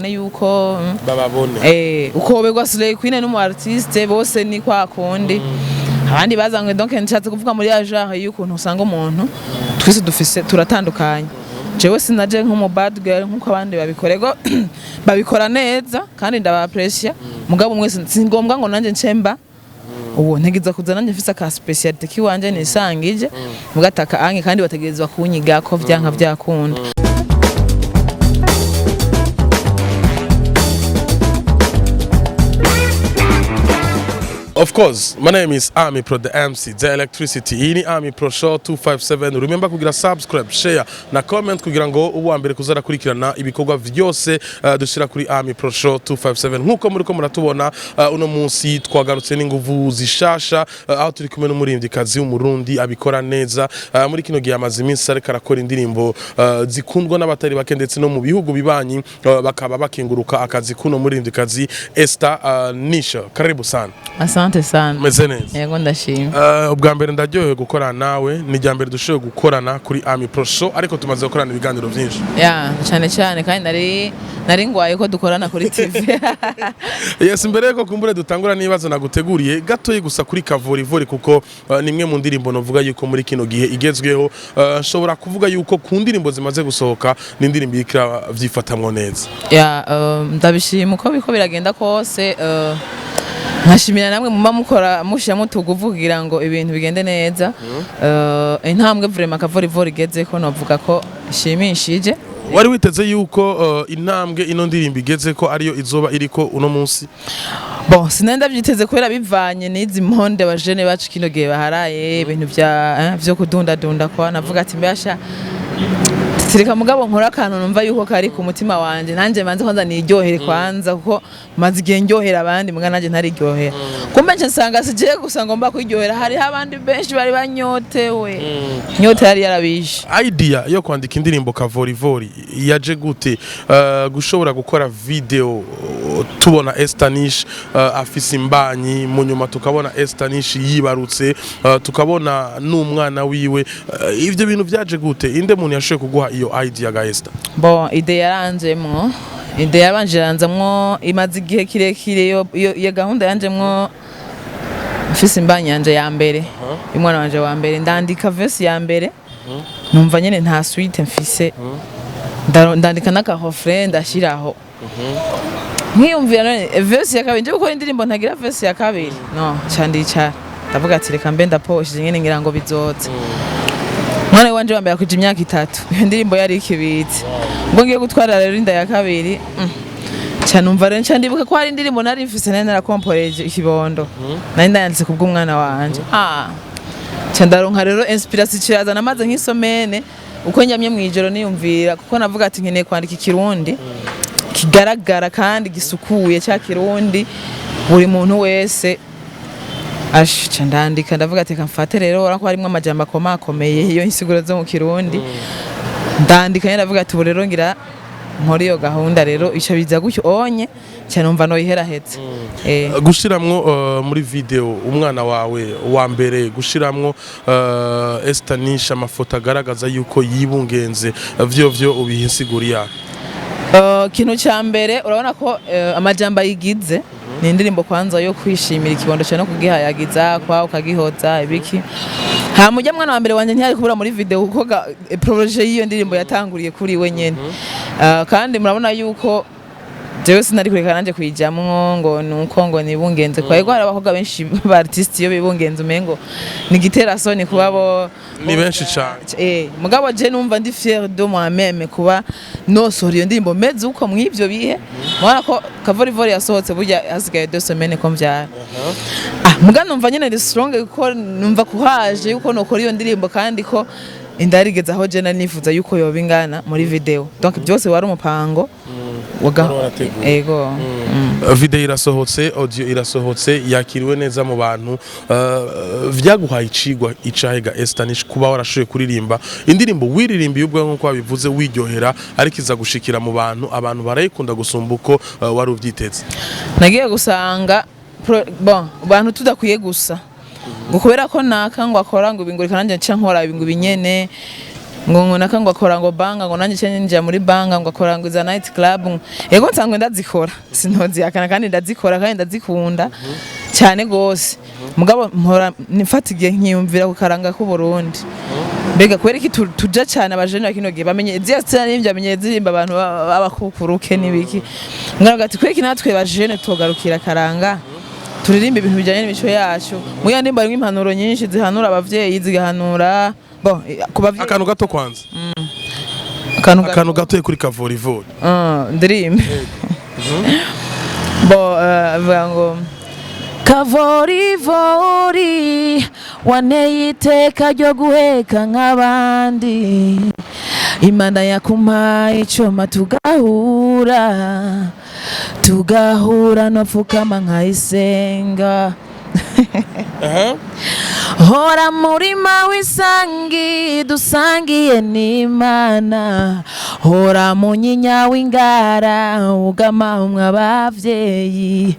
babone yuko Bababone. Ukoberwa Slay Queen n'umu artiste bose ni kwa kundi abandi bazanywe. Donc nshatse kuvuga muri ya genre y'ukuntu usanga umuntu twese dufise turatandukanye. Jewe sinaje nk'umu bad girl nk'uko abandi babikora. Ego, babikora neza kandi ndaba-apprécier, mugabo mwese si ngombwa ngo nanjye ncemba ubu ntegereza kuza nanjye mfise aka spécialité kiwanje nisangije mugataka ange, kandi bategerezwa kunyigako vyanka vyakunda. Of course, my name is Army Pro, the MC, the electricity. Iyi ni Army Pro Show 257. Remember kugira subscribe, share na comment kugira ngo uwa mbere kuzarakurikirana ibikorwa vyose dushira kuri Army Pro Show 257. Nkuko muriko muratubona, uno munsi twagarutse n'inguvu zishasha, aho turi kumwe n'umuririmvyikazi w'Umurundi abikora neza. Muri kino gihe amaze iminsi ariko arakora indirimbo zikundwa n'abatari bake, ndetse no mu bihugu bibanyi bakaba bakenguruka akazi kuno muririmvyikazi Esther Nisha. Karibu sana. Asante sana. Meze neza? Yego, ndashima. Ubwa mbere ndaryohewe gukorana nawe. Ni irya mbere dushoboye gukorana kuri Ami Pro Show, ariko tumaze gukorana ibiganiro byinshi. Ya, cyane cyane, kandi nari ngwaye ko dukorana kuri TV. Yes, mbere yuko kumbure dutangura n'ibibazo naguteguriye gatoyi gusa kuri Kavorivori, kuko ni imwe mu ndirimbo novuga yuko muri kino gihe igezweho. Nshobora kuvuga yuko ku ndirimbo zimaze gusohoka ni indirimbo iriko vyifatamwo neza. Ya, ndabishima uko biko biragenda kose, nkashimira namwe muba mukora mushiramo utuguvu kugira ngo ibintu bigende neza. Intambwe vraiment Kavorivori igezeko novuga ko ishimishije. Wari witeze yuko intambwe ino ndirimbo igeze ko ariyo izoba iriko uno munsi? Bon, sinari ndavyiteze kubera bivanye n'izi mponde abajene bacu kino gihe baharaye ibintu vyo kudundadunda, kwa navuga ati mbasha tireka, mugabo nkora akantu numva yuko kari ku mutima wanje, nanje manze kwanza niryohere kwanza, kuko maze igihe ndyohera abandi muga nanje ntariryohera. Kumbe nce nsanga sigiye gusa ngomba kwiryohera, hariho abandi benshi bari banyotewe, nyota yari yarabishe. Idea yo kwandika indirimbo Kavorivori yaje gute? Gushobora gukora video, tubona Esther Nish afise imbanyi, mu nyuma tukabona Esther Nish yibarutse, tukabona n'umwana wiwe, ivyo bintu vyaje gute? Inde muntu yashoboye kuguha iyo idea ga Esther? Bon, idée yaranjemwo, idée yabanje iranzamwo, imaze igihe kirekire. Iyo gahunda yanjemwo mfise imbanyi yanje ya mbere, umwana wanje wa mbere. Ndandika verse ya mbere, numva nyene nta suite mfise. Ndandika n'aka refrain ndashiraho, nkiyumvira none verse ya kabiri nje gukora indirimbo ntagira verse ya kabiri no ca ndicara ndavuga ati reka mbe ndaposhe nyene, ngira ngo bizoza. Umwana wanje wa mbere akwije imyaka 3, iyo ndirimbo yari ikibitse. Ubwo ngiye gutwara rero inda ya kabiri, ca numva rero nca ndibuka ko hari indirimbo nari mfise, nari narakomporeje ikibondo, nari ndayanditse kubw'umwana wanje. Ca ndaronka rero inspiration kirazana, maze nk'isomene uko njyamye mw'ijoro niyumvira, kuko navuga ati nkeneye kwandika ikirundi kigaragara kandi gisukuye, cya kirundi buri muntu wese ash. Ca ndandika, ndavuga ati reka mfate rero, urabona ko harimwo amajambo akomakomeye iyo insiguro zo mu kirundi. Ndandika nyene, ndavuga ati ubu rero ngira nkora iyo gahunda rero, ico biza gutyo onye ca numva noyiheraheza. Gushiramwo muri video umwana wawe wa mbere, gushiramwo Esther Nish, amafoto agaragaza yuko yibungenze, vyo ubiha insiguro yawe? Ikintu cya mbere, urabona ko amajambo ayigize ni indirimbo kwanza yo kwishimira ikibondo cyawe no kugihayagiza kwa ukagihoza ibiki. Hama ujya mwana wa mbere wanje ntiyari kubura muri video, kuko projet y'iyo ndirimbo yatanguriye kuri we nyene. Kandi murabona yuko jewe sinari kureka nanje kuyijamwo ngo nuko ngo nibungenze kwa. Ego, hari abakobwa benshi ba artiste iyo bibungenze umengo ni gitera soni kuba bo. Ni benshi cane. Mugabo je numva ndi fier de moi-même kuba nosohora iyo ndirimbo meze uko mw'ivyo bihe. Mubona ko Kavorivori yasohotse burya hasigaye 2 semaines ko mvyara. Muga numva nyene ndi strong, kuko numva kuhaje yuko nokora iyo ndirimbo, kandi ko inda yarigeze aho je nari nifuza yuko yoba ingana muri video. Donc byose wari umupango Wari warateguye. Ego. Video irasohotse, audio irasohotse, yakiriwe neza mu bantu. Vyaguhaye icigwa icahe ga Esther Nish, kuba warashoboye kuririmba indirimbo wiririmbiye ubwawe nk'uko wabivuze wiryohera, ariko iza gushikira mu bantu, abantu barayikunda gusumba uko wari uvyiteze? Nagiye gusanga bon, abantu tudakwiye gusa ngo kubera ko naka ngo akora ngo ibingurika nanjye nca nkora ibingu binyene. Ngo naka ngo akora ngo banga, ngo nanjye ninjira muri banga, ngo akora ngo iza night club. Ego, nsanzwe ndazikora, sinozihakana, kandi ndazikora kandi ndazikunda cyane gose. Mugabo mpora nifata igihe nkiyumvira ku karanga k'u Burundi. Mbega kubera iki tuja cyane abajene ba kino gihe bamenye ziya style n'ibyo bamenye zirimba abantu b'abakukuruke n'ibiki? Ngavuga ati kubera iki natwe bajene tugarukira karanga, turirimba ibintu bijyanye n'imico yacu? Muri iyo ndirimbo harimo impanuro nyinshi zihanura abavyeyi, zigahanura bon ku bavyeyi. Akantu gato kwanza. Akantu Akantu gato kuri Kavorivori. Ndirimbe bo avuga ngo: "Kavorivori, wanteye iteka ryo guheka nk'abandi. Imana yakumpaye icoma tugahura, tugahura no pfukama nkayisenga. Hora murima w'isangi dusangiye n'Imana, hora munyinya w'ingara ugama umwe abavyeyi.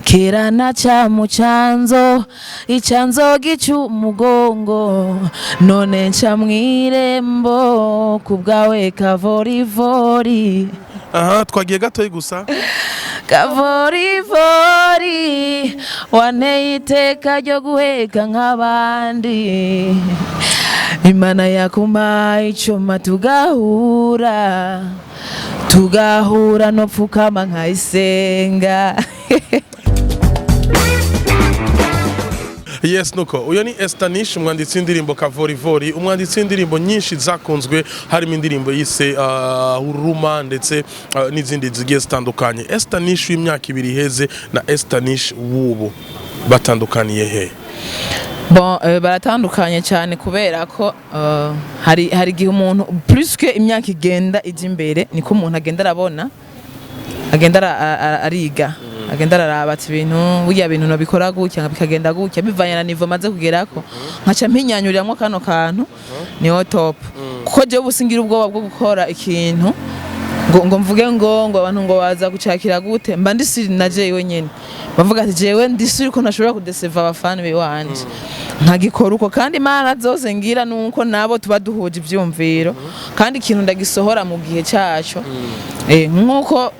Kera naca mu canzo, icanzo gica umugongo, none nca mw'irembo kubwawe, Kavorivori." Aha twagiye gatoyi gusa. "Kavorivori, wanteye iteka ryo guheka nk'abandi. Imana yakumpaye icuma tugahura, tugahura no pfukama nkayisenga." Yes, nuko uyo ni Estanish, umwanditsi w'indirimbo Kavorivori, umwanditsi w'indirimbo nyinshi zakunzwe, harimo indirimbo yise Huruma ndetse n'izindi zigiye zitandukanye. Estanish w'imyaka 2 iheze na Estanish w'ubu batandukaniye he? Bon, baratandukanye cyane kubera ko hari igihe umuntu, plus que imyaka igenda ijya imbere, niko umuntu agenda arabona, agenda ariga, agenda araraba ati ibintu burya bintu nobikora gutya bikagenda gutya, bivanye na niveau maze kugerako, nkaca mpinyanyuriramwo kano kantu niho top. Kuko jewe ubu singira ubwoba bwo gukora ikintu ngo mvuge ngo abantu ngo baza gucakira gute. Mba ndi sûr na jewe nyene, bavuga ati jewe ndi sûr ko ntashobora kudeseva abafani biwanje, nkagikora uko. Kandi Imana zose ngira nuko nabo tuba duhuje ivyumviro, kandi ikintu ndagisohora mu gihe cyaco. Nkuko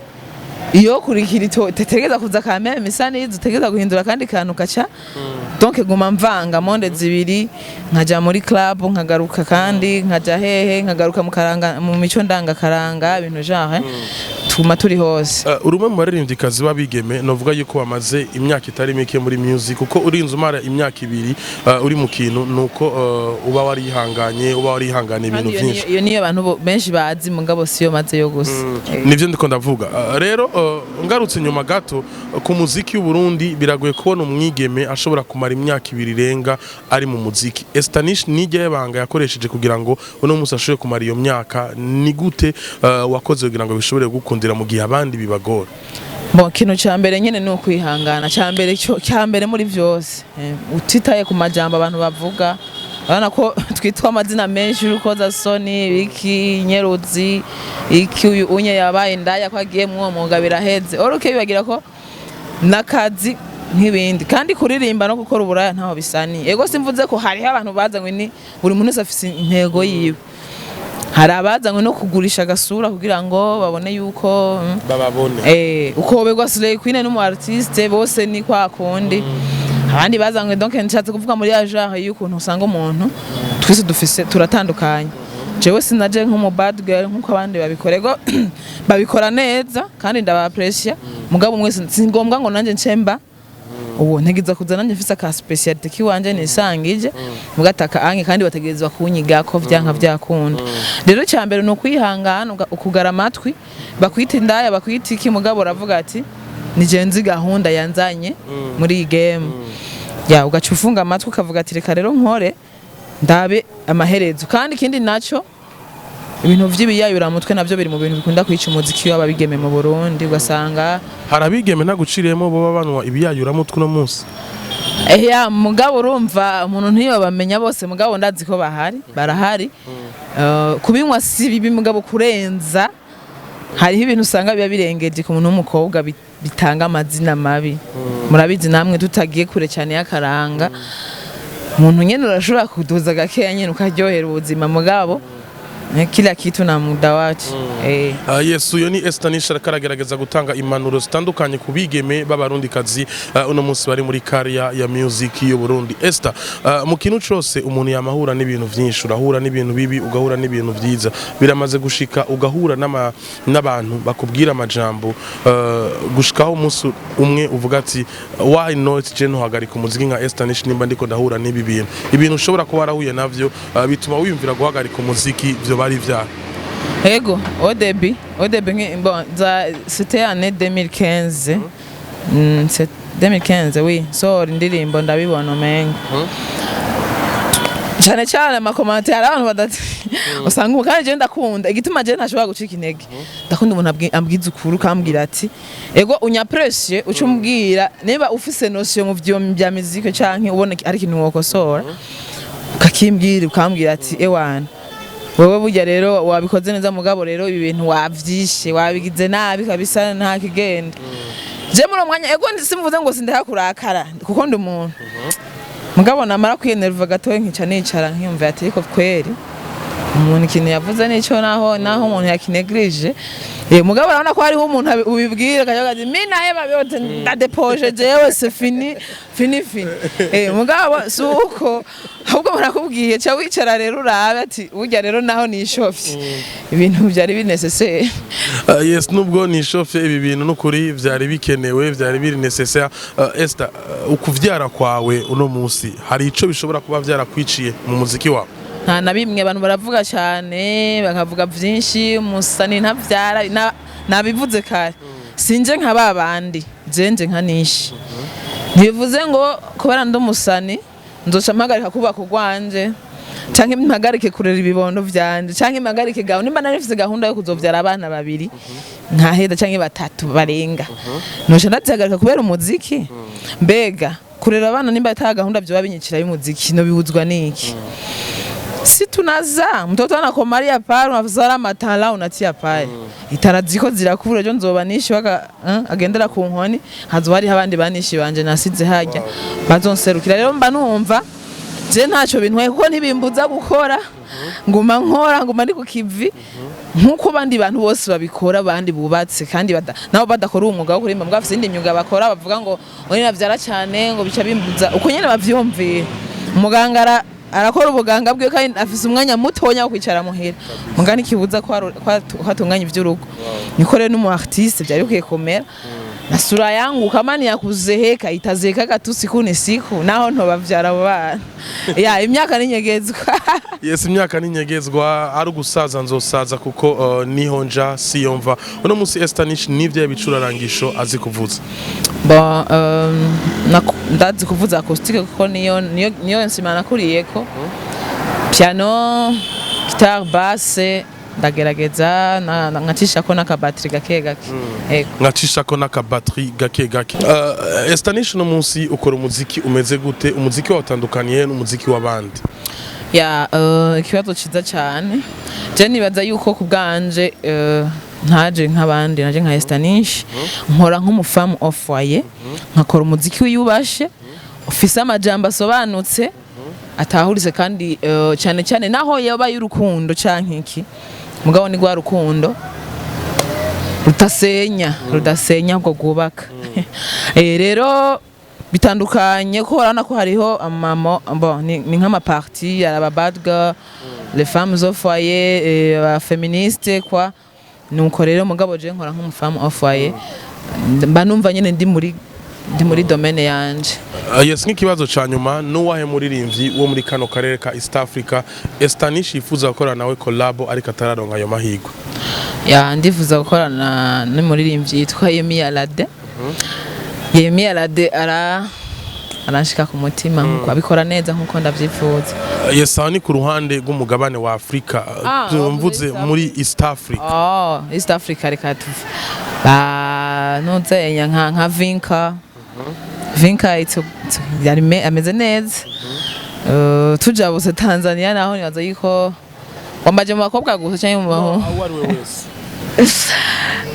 iyo kurikira ito tetegeza kuza kamere misa nizo utegeza guhindura kandi kantu kaca. Donc guma mvanga monde zibiri, nkaja muri club, nkagaruka, kandi nkaja hehe, nkagaruka mu karanga, mu mico ndangakaranga, ibintu genre tuma turi hose. Uri umwe mu baririmbyikazi b'abigeme novuga yuko bamaze imyaka itari mike muri music, kuko urinze umara imyaka 2 uri mu kintu, nuko uba warihanganye, uba warihanganye ibintu Kandi iyo byinshi. Iyo niyo abantu benshi bazi, mugabo siyo maze yo gusa. Nivyo ndiko ndavuga. Rero ngarutse inyuma gato, ku muziki w'u Burundi biragoye kubona umwigeme ashobora kumara imyaka 2 irenga ari mu muziki. Estanish nijye banga yakoresheje kugira ngo uno munsi ashobore kumara iyo myaka? Ni gute wakoze kugira ngo bishobore gukundira mu gihe abandi bibagora? Bon, ikintu ca mbere nyene ni ukwihangana. Ca mbere, cya mbere muri vyose, utitaye ku majambo abantu bavuga. Urabona ko twitwa amazina menshi y'urukozasoni, biki, nyeruzi, iki, uyu unye yabaye indaya ko agiye mw'uwo mwuga biraheze. Oruke bibagira ko n'akazi nk'ibindi, kandi kuririmba no gukora uburaya ntaho bisaniye. Ego, simvuze ko hariho abantu bazanywe, ni buri muntu wese afise intego yiwe. Hari abazanywe no kugurisha agasura kugira ngo babone yuko bababone. Ukoberwa Slay Queen n'umu artiste bose ni kwa kundi. Abandi bazanywe, donc nshatse kuvuga muri ya genre y'ukuntu usanga umuntu twese dufise turatandukanye. Jewe sinaje nk'umu bad girl nk'uko abandi babikora. Ego, babikora neza kandi ndaba appreciate, mugabo mwese si ngombwa ngo nanje ncemba ubu ntegereza kuza nanjye mfise aka spécialité kiwanje nisangije mugataka ange, kandi bategerezwa kunyiga ko vyanka vyakunda. Rero cya mbere ni ukwihangana, ukugara amatwi bakwita indaya, bakwita iki, mugabo uravuga ati ni je nzi gahunda yanzanye muri iyi game ya, ugaca ufunga amatwi ukavuga ati reka rero nkore ndabe amaherezo. Kandi ikindi naco, ibintu vy'ibiyayuramutwe navyo biri mu bintu bikunda kwica umuziki w'ababigeme mu Burundi, ugasanga Hari abigeme ntaguciriyemo baba banywa ibiyayuramutwe uno munsi? Eya, mugabo urumva umuntu ntiyobamenya bose, mugabo ndazi ko bahari, barahari. Kubinywa si bibi, mugabo kurenza, hariho ibintu usanga biba birengeje ku muntu w'umukobwa, bitanga amazina mabi. Murabizi namwe, tutagiye kure cyane y'akaranga, umuntu nyene urashobora kuduza gakeya nyene ukaryohera ubuzima, mugabo Kila kitu na muda wake. Yes, uyo ni Esther Nish, ariko aragerageza gutanga impanuro zitandukanye ku bigeme b'abarundikazi uno munsi bari muri carrière ya music y'u Burundi. Esther, mu kintu cose umuntu yamahura n'ibintu vyinshi, urahura n'ibintu bibi, ugahura n'ibintu vyiza. Biramaze gushika ugahura n'abantu bakubwira amajambo gushikaho umunsi umwe uvuga ati: "Why not je ntuhagarika umuziki nka Esther Nish nimba ndiko ndahura n'ibi bintu?" Ibintu ushobora kuba warahuye navyo bituma wiyumvira guhagarika umuziki, vyo bari vyaha? Ego, au début, bon, c'était année 2015. C'est 2015, oui. So, indirimbo ndabibona umenga. Cyane cyane ama commentaires, hari abantu badati usanga ubu, kandi je ndakunda igituma je ntashobora gucika intege. Ndakunda umuntu ambwiza ukuri, ukambwira ati ego unyaprecie, uca umbwira niba ufise notion mu vyo bya musique canke ubona ari ikintu wokosora, ukakimbwira, ukambwira ati: "Ewana, wewe burya rero wabikoze neza, mugabo rero ibi bintu wavyishe, wabigize nabi kabisa, nta kigenda." Je muri uwo mwanya, ego, simvuze ngo sindeha kurakara kuko ndi umuntu, mugabo namara kwiyenerva gatoya nkica nicara nkiyumvira ati: "Ariko kweri umuntu ikintu yavuze nico, naho umuntu yakinegrije." Mugabo urabona ko hariho umuntu ubibwira akavuga ati: "Mi naye babyote ndadepoje jewe, c'est fini, fini, fini." Mugabo si uko, ahubwo barakubwiye ca wicara rero urabe ati: "Burya rero naho nishofye, ibintu byari binécessaire." Yes, nubwo nishofye, ibi bintu nukuri vyari bikenewe, vyari biri nécessaire. Esther, ukuvyara kwawe uno munsi hari ico bishobora kuba vyarakwiciye mu muziki wawe? Nta na bimwe. Abantu baravuga cyane, bakavuga byinshi, umusani ntavyara. Nabivuze kare, sinje nka ba bandi, jenje nka Nishi. Ntibivuze ngo kubera ndi umusani nzoca mpagarika kubaka urwanje, canke mpagarike kurera ibibondo vyanje, canke mpagarike gahunda nimba nari mfise gahunda yo kuzovyara abana babiri nkaheza canke batatu barenga, noca ndazihagarika kubera umuziki? Mbega kurera abana nimba ata gahunda vyoba binyicira y'umuziki, nobibuzwa niki? Si tunazaa mtoto anakomalia pale, unazala matala unatia pale, itara ziko zirakura, ejo nzoba Nishi waka agendera ku nkoni, hazoba hariho abandi banishi banje nasize harya bazonserukira. Rero mba numva je ntacyo bintwaye kuko ntibimbuza gukora, nguma nkora, nguma ndi ku kivi nk'uko abandi bantu bose babikora, abandi bubatse kandi nabo badakora uwo mwuga wo kuririmba, mbwa bafise indi myuga bakora, bavuga ngo navyara cyane ngo bica bimbuza uko nyene bavyumvira. Umuganga arakora ubuganga bwiwe kandi afise umwanya mutonya wo kwicara muhira, muga ntikibuza ko atunganya ivy'urugo. Niko rero n'umu artiste vyari bikwiye kumera, na sura yangu kama ni ya kuzeheka itazeheka tu siku ni siku, naho ntobavyara abo bana ya imyaka ninyegezwa. Yes, imyaka ninyegezwa, ari ugusaza nzosaza kuko niho nja siyo mva. Uno munsi Esther Nish n'ivyo bicurarangisho azi kuvuza? Bon, ndazi kuvuza acoustique kuko niyo nsima nakuriyeko. Piano, guitare basse ndagerageza nkacishako n'akabatiri gake gake. Ego. Nkacishako n'akabatiri gake gake. Esther Nish, uno munsi ukora umuziki umeze gute? Umuziki wawe utandukaniye n'umuziki w'abandi? Ya, ikibazo ciza cyane. Je nibaza yuko ku bwanje ntaje nk'abandi, naje nka Esther Nish, nkora nk'umu femme au foyer, nkakora umuziki wiyubashe, ufise amajambo asobanutse, atahuritse, kandi cyane cyane naho yoba y'urukundo canke iki, mugabo ni rwa rukundo rutasenya, rudasenya ahubwo rwubaka. Rero bitandukanye ko urabona ko hariho amamo, bon, ni nk'ama parti, hari aba bad girl, les femmes au foyer, aba féministes quoi. Nuko rero, mugabo je nkora nk'umu femme au foyer, mba numva nyene ndi muri domaine yanje. Yes, nk'ikibazo ca nyuma, n'uwahe muririmbyi wo muri kano karere ka East Africa Esther Nish yifuza gukorana nawe collabo ariko atararonka ayo mahirwe? Ya, ndifuza gukorana n'umuririmbyi yitwa Yemi Alade. Yemi Alade aranshika ku mutima nkuko abikora neza nkuko ndavyifuza. Yes, aho ni ku ruhande rw'umugabane wa Afrika. Ah, mvuze wavuze muri East Africa. Oh, East Africa, reka tuve ba nuzenya nka Vinka. Vinka yari ameze neza. Tujabuse Tanzania naho nibaza yuko wambaje mu bakobwa gusa canke mu bahungu? Aho ari we wese.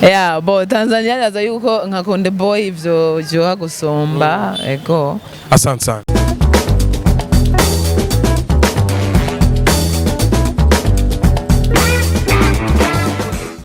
Yeah, bo Tanzania nibaza yuko nka Konde Boy ivyo vyoha gusumba, ego. Asante sana.